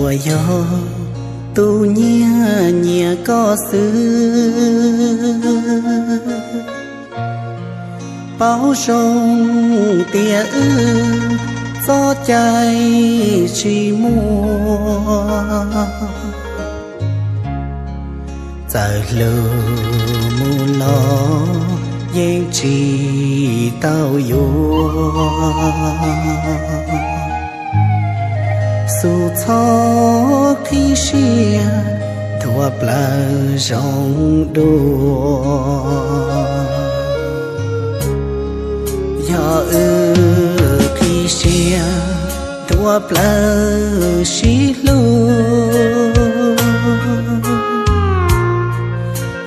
Yog tus nyiag nyiam koj xwb, paub zoo tias wb txoj cai tsis muaj. Txawm hlub mus los yeej tsis tau yuav. Xub txhob qhib siab, ntuav plaws zoo dua. Yog wb qhib siab, ntuav plaws sib hlub,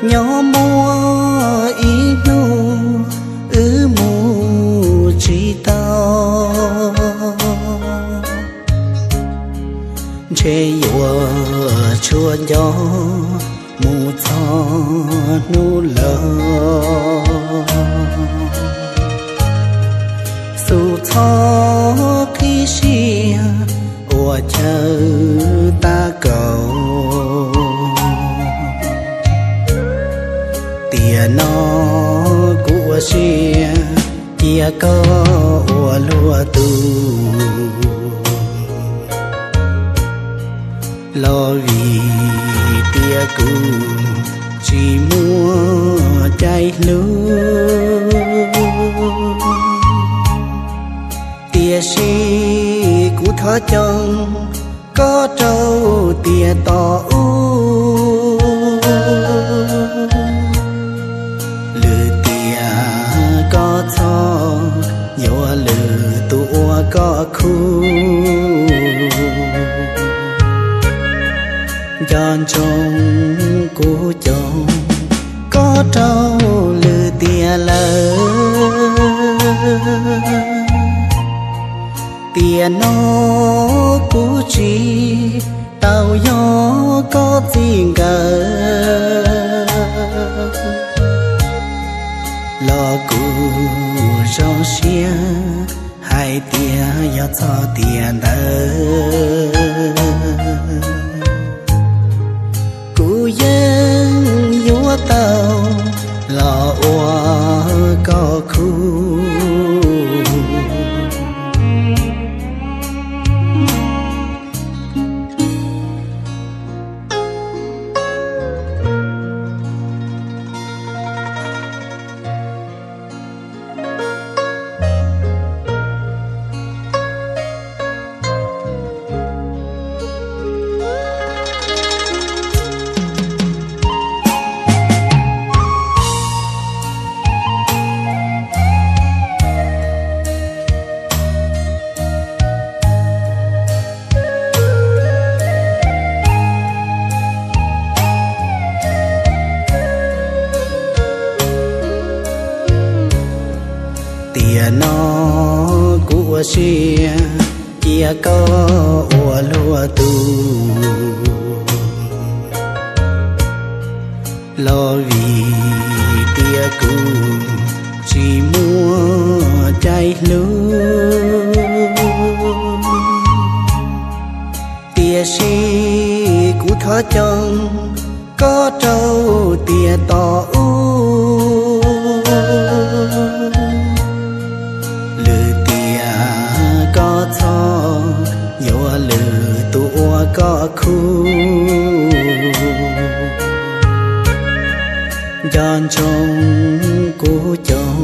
nyob muaj ib hnub wb mus tsis tau. Ntshe yuav tshuaj nco mus txog hnub laus. Xub txhob qhib siab, ua chaw tab kaum. Tiam no kuv ua siab cia koj ua luag tug, los vim tias kuv tsis muaj cai hlub. Tiam sis kuv thov coo koj rau tiam tos ub, lwm tiam koj txhob yuav lwm tus ua koj khub. Nco ntsoov kuv coo koj rau lwm tiam lawm. Tiam no kuv tsis tau yog koj txij nkawm, los kuv zoo siab hais tias yog txog tiam ntawd, kuv yeej yuav tau los ua koj khub. Tiam no kuv ua siab cia koj ua luag tug, los vim tias kuv tsis muaj cai hlub. Tiam sis kuv thov coo koj rau tiam tos ub, lwm tiam koj txhob yuav lwm tus ua koj khub. Nco ntsoov kuv coo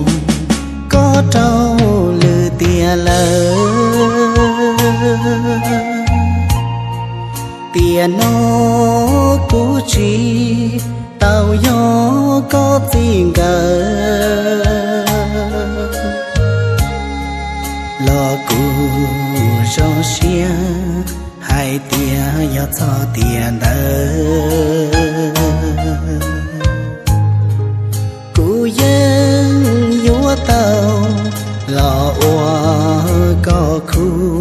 koj rau lwm tiam lawm. Tiam no kuv tsis tau yog koj txij nkawm, los kuv zoo siab hais tias yog txog tiam ntawd, kuv yeej yuav tau los ua koj khub.